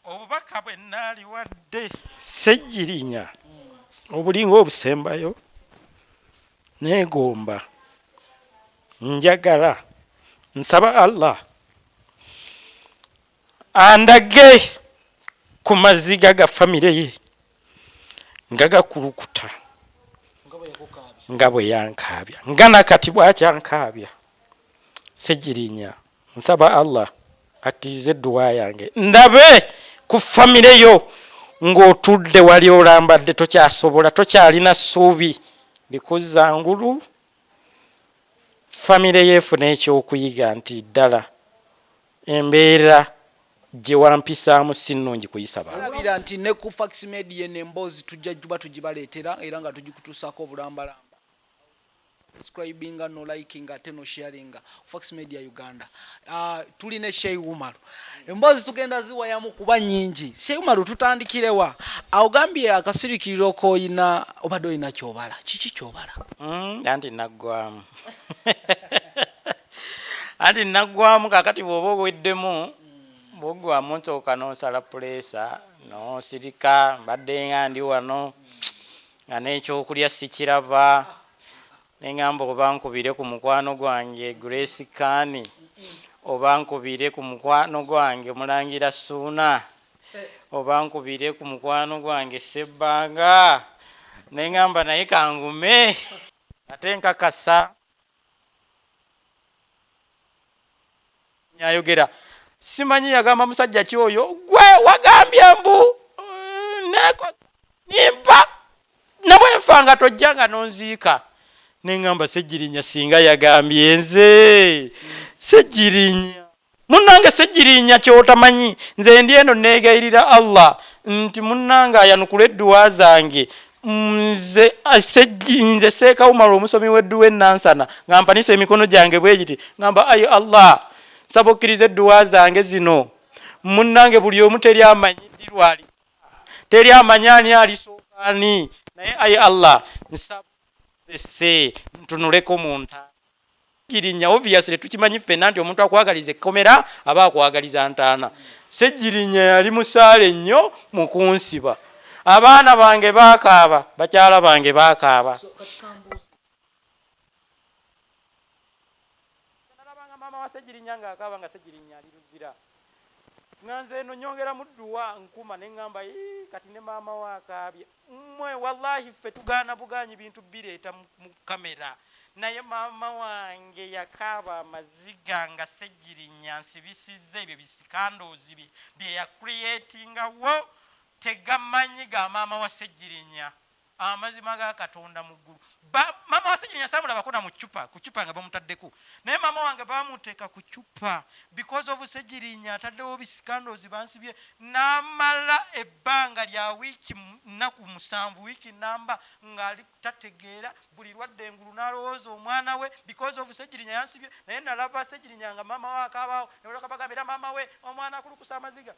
Obubaka bwe naaliwadde Ssegirinya obulinga obusembayo, neegomba, njagala, nsaba Allah andage ku maziga ga famire ye nga gakulukuta nga bwe yankaabya nga nakati bwakyankaabya. Ssegirinya nsaba Allah akkirize edduwa yange ndabe ku famire yo ng'otudde wali olambadde tokyasobola tokyalina ssuubi likuzza ngulu famire yo efune ekyokuyiga nti ddala embeera gye wampisaamu si nnungi kuyisa bantu. Alabira nti ne ku Fax Media eno emboozi tujja juba tugibaleetera era nga tugikutuusaako obulambalamba. Subscribinga no likinga ate no sharinga Fax Media Uganda. Tuli ne Sheikh Umaru. Emboozi tugenda ziwayamu kuba nyingi. Sheikh Umaru tutandikirewa? Ogambye akasirikiriro k'oyina obadde olina ky'obala. Kiki ky'obala? Anti naggwamu. Anti naggwamu kaakati bw'oba oweddemu bw'oggwamu nsooka n'osala puleesa n'osirika mbadde nga ndi wano nga n'ekyokulya sikiraba ne ŋŋamba oba nkubire ku mukwano gwange Grace Khan oba nkubire ku mukwano gwange Mulangira Ssuuna oba nkubire ku mukwano gwange Ssebbanga ne ŋŋamba naye kangume ate nkakasa Ayogera simanyi yagamba musajja ki oyo gwe wagambye mbu neko nimpa nabwenfa nga tojja nga nonziika nengamba Ssegirinya singa yagambye nze Ssegirinya munange Ssegirinya kyotamanyi nze ndi eno negayirira Allah nti munange ayanukule edduwa zange Nze nze Seeka Umar omusomi w'edduwa e Nansana nga mpanise emikono gyange bwe giti ngamba ayi Allah nsaba okkirize edduwa zange zino munnange buli omu teri amanyi ddi lw'alifa teri amanyi ani alisooka ani naye ayi Allah nsaba ozese ntunuleko mu ntaana Ssegirinya obviously tukimanyi ffenna nti omuntu akwagaliza ekkomera aba akwagaliza ntaana. Ssegirinya yali musaale nnyo mu kunsiba. Abaana bange baakaaba, bakyala bange baakaaba. Nalabanga maama wa Ssegirinya ng'akaaba nga Ssegirinya ali Luzira. Nga nze eno nyongeramu dduwa nkuma ne ŋŋamba yii kati ne maama we akaabye. Mmwe wallahi ffe tugaana bugaanyi bintu bireeta mu camera naye maama wange yakaaba amaziga nga Ssegirinya ansibisizza ebyo bi scandals bye ya creatinga wo tegamanyi ga maama wa Ssegirinya amazima ga Katonda mu ggulu ba maama wa Ssegirinya samulabako na mu ccupa ku ccupa nga bamutaddeko naye maama wange bamuteeka ku ccupa because of Ssegirinya ataddewo bi scandals bansibye N'amala ebbanga lya wiiki, nnaku musanvu, wiiki nnamba nga ali tategeera, buli lw'adda engulu n'alowooza omwana we because of Ssegirinya yansibye, naye nalaba Ssegirinya nga maama we akaaba awo, ne balyoka bagamba era maama we omwana akulukusa amaziga.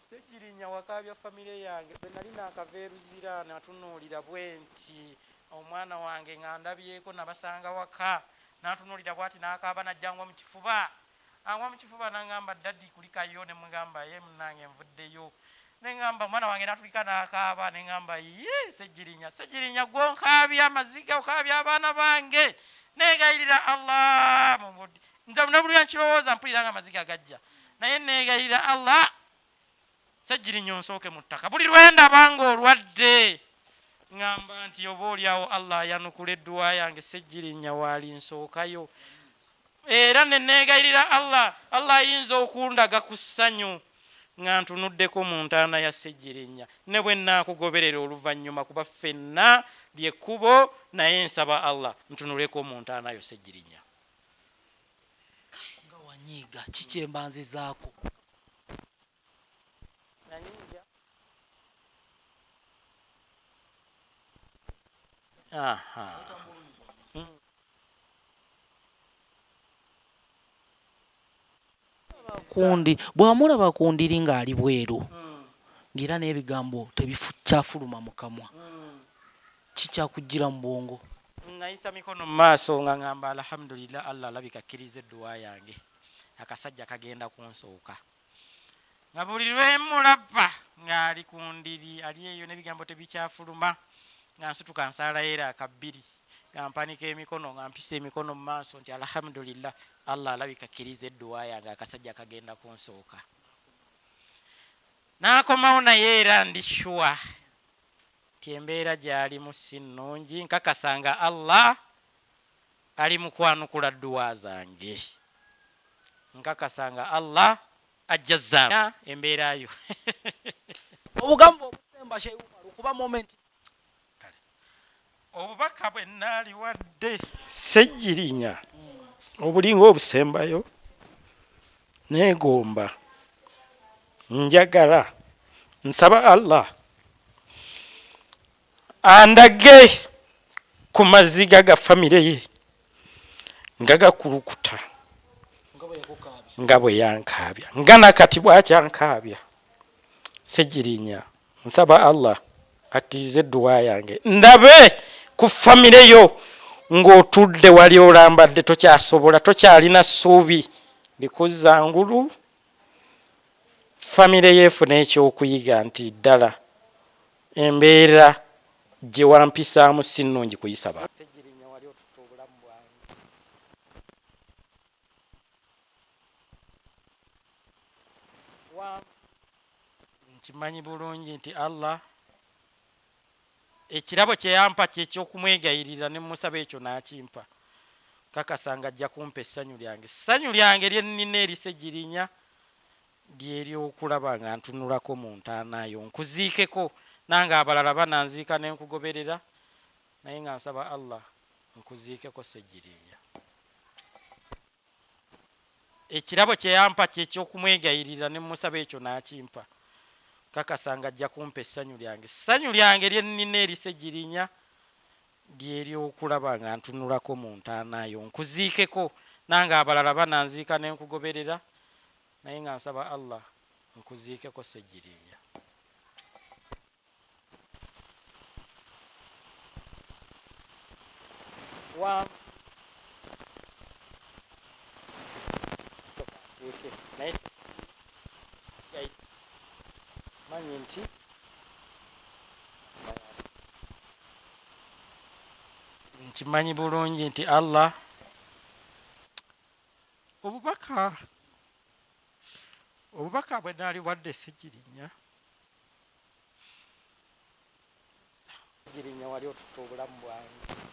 Ssegirinya wakaabya famire yange, bwe nali naakava e Luzira natunuulira bwenti omwana wange nga ndabyeko nabasanga waka, n'antunuulira bw'ati n'akaaba n'ajja angwa mu kifuba. Angwa mu kifuba n'angamba daddy kulikayo ne mugamba yee munnange nvuddeyo ne ngamba omwana wange n'atulika n'akaaba ne ngamba yii Ssegirinya Ssegirinya gwe onkaabya amaziga okaabya abaana bange neegayirira Allah mubudde nze ne buli lwenkirowooza mpulira nga amaziga gajja naye neegayirira Allah Ssegirinya onsooke mu ttaka buli lwe ndaba ng'olwadde ngamba nti oba olyawo Allah ayanukula edduwa yange Ssegirinya waalinsookayo Era ne neegayirira Allah, Allah ayinza okundaga ku ssanyu nga ntunuddeko mu ntaana ya Ssegirinya ne bwe nnaakugoberera oluvannyuma kuba ffenna lye kkubo naye nsaba Allah ntunuleko mu ntaana yo Ssegirinya. Nga wanyiiga, ki kye mba nzizaako? Nanyiiga. Aha. Kundi bw'amulaba ku ndiri ng'ali bweru ng'era n'ebigambo tebikyafuluma mu kamwa, kikyakujjira mu bwongo? Nayisa mikono mu maaso nga ngamba Alhamdulillah Allah alabika akkirizza edduwa yange, akasajja kagenda kunsooka. Nga buli lwemulaba ng'ali ku ndiri ali eyo n'ebigambo tebikyafuluma, nga nsituka nsaalayo era akabbiri, nga mpanika emikono, nga mpisa emikono mu maaso nti alhamdulillah, Allah alabika kkiriza edduwa yange, akasajja kagenda kunsooka. N'akomawo naye era ndi sure nti embeera gy'alimu si nnungi, nkakasa nga Allah ali mu kwanukula dduwa zange, nkakasa nga Allah ajja zza embeera yo. Obugambo obusemba Sheikh Umar okuba moment. Kale obubaka bwe naaliwadde Ssegirinya obulinga obusembayo, neegomba, njagala, nsaba Allah andage ku maziga ga famire ye nga gakulukuta nga bwe yankaabya, nga nakati bwakyankaabya. Ssegirinya, nsaba Allah akkirize edduwa yange, ndabe ku famire yo ng'otudde wali olambadde, tokyasobola, tokyalina ssuubi likuzza ngulu. Famire yeefuna ekyokuyiga nti ddala embeera gye wampisaamu si nnungi kuyisa bantu. Ssegirinya, wali otutte obulamu bwange. Nkimanyi bulungi nti Allah ekirabo kye yampa kyekyokumwegayirira ne mmusaba ekyo n'akimpa, kakasa nga ajja kumpa essanyu lyange. Essanyu lyange lye nnina eri Ssegirinya ly'eryokulaba nga ntunulako mu ntaana yo nkuziikeko, nange abalala bananziika ne nkugoberera, naye nga nsaba Allah nkuziikeko Ssegirinya. Ekirabo kye yampa kyekyokumwegayirira ne mmusaba ekyo n'akimpa, kakasa nga ajja kumpa essanyu lyange. Essanyu lyange lye nnina eri Ssegirinya ly'eryokulaba nga ntunulako mu ntaana yo nkuziikeko, nange abalala bananziika ne nkugoberera, naye nga nsaba Allah nkuziikeko Ssegirinya. Manyi nti nkimanyi bulungi nti Allah obubaka bwe naaliwadde Ssegirinya. Ssegirinya, wali otutte obulamu bwange.